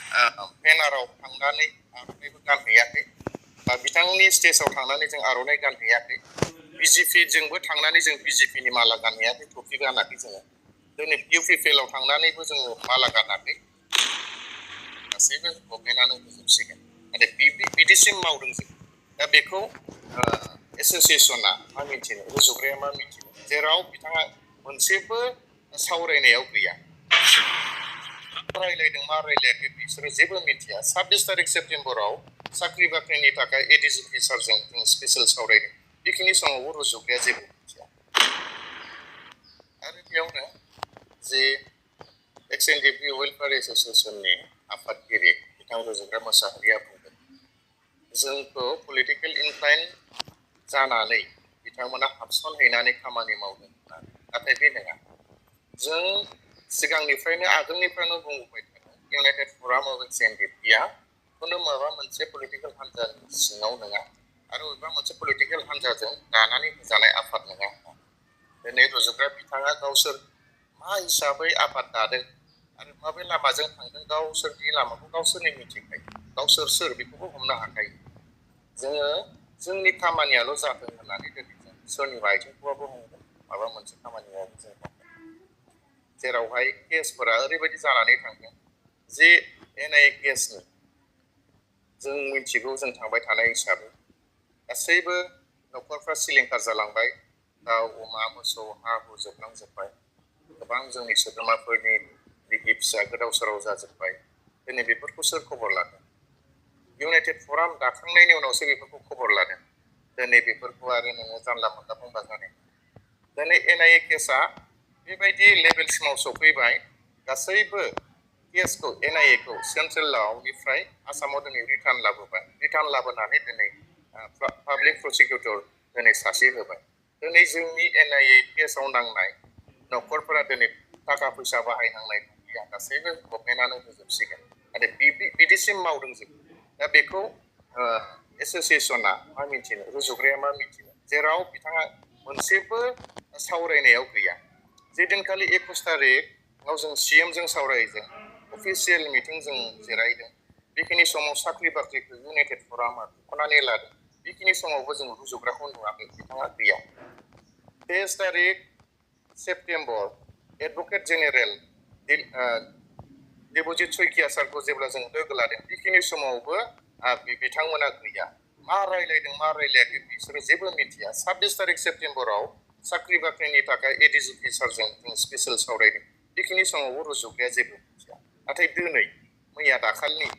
पेनाराव थांनानै आर'नाइबो गानहैयाखै बा बिथांनि स्टेजाव थांनानै जों आर'नाइ गानहैयाखै बिजेपिजोंबो थांनानै जों बिजेपिनि माला गानहैयाखै टफि गानाखै जोङो दिनै इउपिपिएलआव थांनानैबो जोङो माला गानाखै गासैबो गभर्नमेन्टआनो होजोबसिगोन नाथाय बिदिसिम मावदों जों दा बेखौ एसोसिएसना मा मिथिनो रुजुग्राया मा मिथिनो जेराव बिथाङा मोनसेबो सावरायनायाव गैया रायलायदों मा रायलायाखै बिसोरो जेबो मिथिया 26 तारिख सेप्तेम्बराव साख्रि बाख्रिनि थाखाय एडिजिपि सारजों जों स्पेशल सावरायदों बेखिनि समावबो रुजुग्राया जेबो मिथिया आरो बेयावनो जे Ex.NDFB वेलफेयार एसोसिएशननि आफादगिरि बिथां रुजुग्रा मोसाहारिया बुंदों जोंखौ पलिटिकेल इनक्लाइन जानानै बिथांमोना हाबसनहैनानै खामानि मावदों नाथाय बे नङा जों सिगांनिफ्रायनो आगोलनिफ्रायनो बुंबाय थादों इउनाइटेड फराम अफ Ex.NDFBआ खुनु माबा मोनसे पलिटिकेल हान्जानि सिङाव नङा आरो बबेबा मोनसे पलिटिकेल हान्जाजों दानानै होजानाय आफाद नङा दिनै रुजुग्रा बिथाङा गावसोर मा हिसाबै आफाद दादों आरो माबे लामाजों थांदों गावसोरनि लामाखौ गावसोरनि मिथिखायो गावसोर सोर बेखौबो हमनो हाखायो जोङो जोंनि खामानियाल' जाथों होननानै दिनै जों सोरनिबा आथिंखौबाबो हमगोन माबा मोनसे खामानि मावगोन जों जेरावहाय केसफोरा ओरैबायदि जानानै थांदों जे NIA केसनि जों मिथिगौ जों थांबाय थानाय हिसाबै गासैबो न'खरफ्रा सिलिंखार जालांबाय दाउ अमा मोसौ हा हु जोबलांजोब्बाय गोबां जोंनि सोद्रोमाफोरनि बिसि फिसा गोदाव सोराव जाजोब्बाय दिनै बेफोरखौ सोर खबर लादों इउनाइटेड फराम दाखांनायनि उनावसो बेफोरखौ खबर लादों दिनै बेफोरखौ आरो नोङो जानला मोनला बुंबा जानाय दिनै NIA केसआ बेबायदि लेभेलसिमाव सफैबाय गासैबो केसखौ NIA खौ सेन्ट्रेलावनिफ्राय आसामाव दिनै रिटार्न लाबोनानै दिनै पाब्लिक प्रसिकिउटर दिनै सासे होबाय दिनै जोंनि NIA केसआव नांनाय न'खरफोरा दिनै थाखा फैसा बाहायनांनाय गैया गासैबो गभर्नमेन्टआनो होजोबसिगोन नाथाय बिदिसिम मावदों जों दा बेखौ एसोसिएसना मा मिथिनो रुजुग्राया मा मिथिनो जेराव बिथाङा मोनसेबो सावरायनायाव गैया जेदिनखालि 21 तारिखआव जों CM जों सावरायदों अफिसियेल मिटिं जों जिरायदों बेखिनि समाव साख्रि बाख्रिखौ इउनाइटेड फरामा बिख'नानै लादों बेखिनि समावबो जों रुजुग्राखौ नुवाखै बिथाङा गैया 23 तारिख September advocate general Debajit Saikia सारखौ जेब्ला जों लोगो लादों बेखिनि समावबो बिथांमोना गैया मा रायलायदों मा रायलायाखै बिसोरो जेबो मिथिया 26 तारिख सेप्तेम्बराव साख्रि बाख्रिनि थाखाय एडिजिपि सारजों जों स्पेशल सावरायदों बेखिनि समावबो रुजुग्राया जेबो मिथिया नाथाय दिनै मैया दाखालि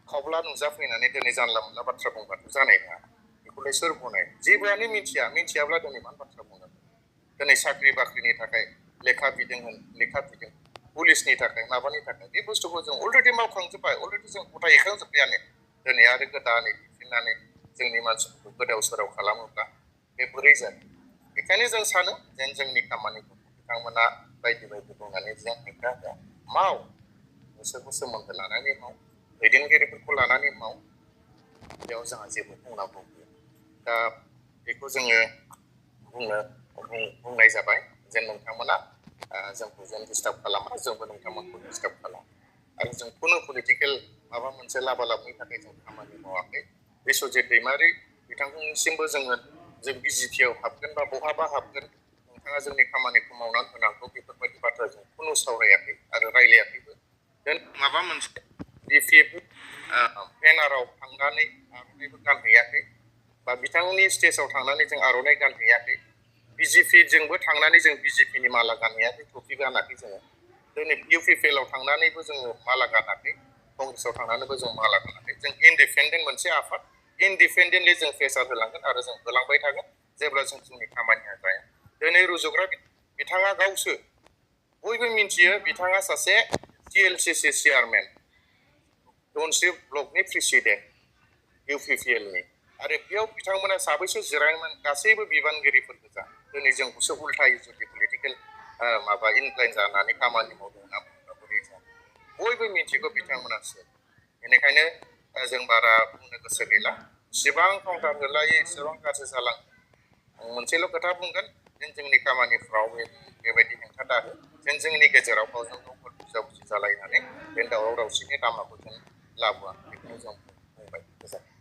खावब्ला नुजाफैनानै दिनै जानला मोनला बाथ्रा बुंबाथ' जानाय नङा बेखौलाय सोर बुंनाय जेबोआनो मिथियाब्ला दिनै मा बाथ्रा बुंगोन दिनै साख्रि बाख्रिनि थाखाय लेखा बिदों पुलिसनि थाखाय माबानि थाखाय बे बुस्थुखौ जों अलरेडि मावखांजोब्बाय अलरेडि जों गथायखांजोब्बायानो दिनै आरो गोदानै फैफिननानै जोंनि मानसिफोरखौ गोदाव सोराव खालामोब्ला बे बोरै जागोन बेखायनो जों सानो जेन जोंनि खामानिखौ बिथांमोना बायदि बायदि बुंनानै जों हेंथा होआ माव बिसोरखौ सोमोन्दो लानानै माव दैदेनगिरिफोरखौ लानानै माव बेयाव जोंहा जेबो बुंनांगौ गैया दा बेखौ जोङो बुंनाय जाबाय जेन नोंथांमोना जोंखौ जेन डिस्टार्ब खालामा जोंबो नोंथांमोनखौ डिस्टार्ब खालामा आरो जों खुनु पलिटिकेल माबा मोनसे लाबालाबनि थाखाय जों खामानि मावाखै बिश्वजित दैमारि बिथांसिमबो जों बिजेपिआव हाबगोन बा बहाबा हाबगोन नोंथाङा जोंनि खामानिखौ मावनानै होनांगौ बेफोरबायदि बाथ्रा जों खुनु सावरायाखै आरो रायलायाखैबो देन माबा मोनसे पेनाराव थांनानै आर'नाइबो गानहैयाखै बा बिथांनि स्टेजाव थांनानै जों आर'नाइ गानहैयाखै बिजेपिजोंबो थांनानै जों बिजेपिनि माला गानहैयाखै टफि गानाखै जोङो दिनै इउपिपिएलआव थांनानैबो जोङो माला गानाखै कंग्रेसआव थांनानैबो जों माला गानाखै जों इन्डिपेन्डेन्ट मोनसे आफाद इन्डिपेन्डेन्टलि जों प्रेसार होलांगोन आरो जों होलांबाय थागोन जेब्ला जोंनि खामानिया जाया दिनै रुजुग्रा बिथाङा गावसो बयबो मिथियो बिथाङा सासे TLCC चेयारमेन टाउनशिप ब्लकनि प्रेसिडेन्ट इउपिपिएलनि आरो बेयाव बिथांमोना साबैसे जिरायनायमोन गासैबो बिबानगिरिफोर गोजा दिनै जोंखौसो उल्थायै जुदि पलिटिकेल माबा इनक्लाइन जानानै खामानि मावदों होनना बुङोब्ला बोरै जानो बयबो मिथिगौ बिथांमोनासो बेनिखायनो जों बारा बुंनो गोसो गैला इसेबां काउन्टार होलायो इसेबां गाज्रि जालाङो आं मोनसेल' खोथा बुंगोन जेन जोंनि खामानिफ्राव बेबायदि हेंथा दाहो जेन जोंनि गेजेराव गावजों गाव बुजा बुजि जालायनानै जेन दावराव दावसिनि लामाखौ जों लाबोआ बेखौनो जों बुंबाय गोजोन्थों।